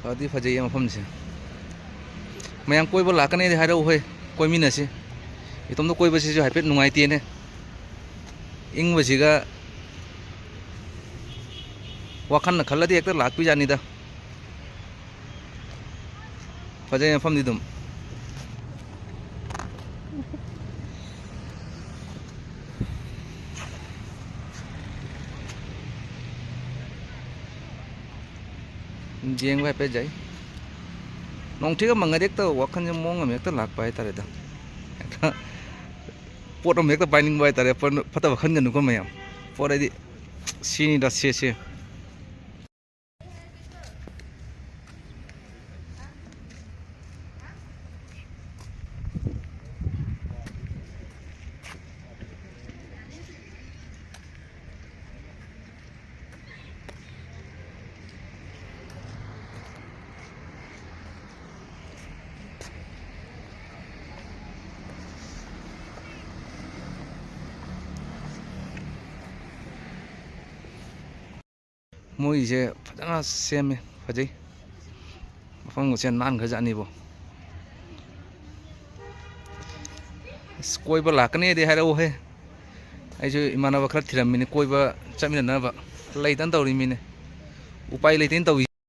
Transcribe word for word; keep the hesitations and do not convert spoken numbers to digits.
ꯐꯗꯤ ꯐꯖꯩꯌꯦ ꯃꯐꯝꯁꯦ꯫ ꯃꯌꯥꯝ ꯀꯣꯏꯕ ꯂꯥꯛꯀꯅꯤꯗꯤ ꯍꯥꯏꯔꯛꯎ ꯍꯣꯏ, ꯀꯣꯏꯃꯤꯟꯅꯁꯤ꯫ ꯏꯇꯣꯝꯇ ꯀꯣꯏꯕꯁꯤꯁꯨ ꯍꯥꯏꯐꯦꯠ ꯅꯨꯡꯉꯥꯏꯇꯦꯅꯦ꯫ ꯏꯪꯕꯁꯤꯒ ꯋꯥꯈꯜꯅ ꯈꯜꯂꯗꯤ ꯍꯦꯛꯇ ꯂꯥꯛꯄꯤꯖꯥꯠꯅꯤꯗ꯫ ꯐꯖꯩ ꯃꯐꯝꯗꯤ ꯑꯗꯨꯝ꯫ ꯌꯦꯡꯕ ꯍꯥꯏꯐꯦꯠ ꯌꯥꯏ꯫ ꯅꯣꯡꯊꯤꯒ ꯃꯪꯉꯗꯤ ꯍꯦꯛꯇ ꯋꯥꯈꯜꯁꯦ ꯃꯑꯣꯡ ꯑꯃ ꯍꯦꯛꯇ ꯂꯥꯛꯄ ꯍꯥꯏꯇꯥꯔꯦꯗ꯫ ꯍꯦꯛꯇ ꯄꯣꯠ ꯑꯃ ꯍꯦꯛꯇ ꯄꯥꯏꯅꯤꯡꯕ ꯍꯥꯏꯇꯥꯔꯦ꯫ ꯐꯠꯇꯕ ꯈꯟꯒꯅꯨꯀꯣ ꯃꯌꯥꯝ꯫ ꯄꯣꯠ ꯍꯥꯏꯗꯤ ꯁꯤꯅꯤꯗ ꯁꯦ ꯁꯦ꯫ ꯃꯣꯏꯁꯦ ꯐꯖꯅ ꯁꯦꯝꯃꯦ, ꯐꯖꯩ꯫ ꯃꯐꯝꯒꯁꯦ ꯅꯥꯟꯈ꯭ꯔꯖꯥꯠꯅꯤꯕꯣ꯫ ꯑꯁ, ꯀꯣꯏꯕ ꯂꯥꯛꯀꯅꯤꯗꯤ ꯍꯥꯏꯔꯛꯎꯍꯦ꯫ ꯑꯩꯁꯨ ꯏꯃꯥꯟꯅꯕ ꯈꯔ ꯊꯤꯔꯝꯃꯤꯅꯦ ꯀꯣꯏꯕ ꯆꯠꯃꯤꯟꯅꯅꯕ꯫ ꯂꯩꯇꯅ ꯇꯧꯔꯤꯃꯤꯅꯦ꯫ ꯎꯄꯥꯏ ꯂꯩꯇꯦꯅ ꯇꯧꯔꯤ꯫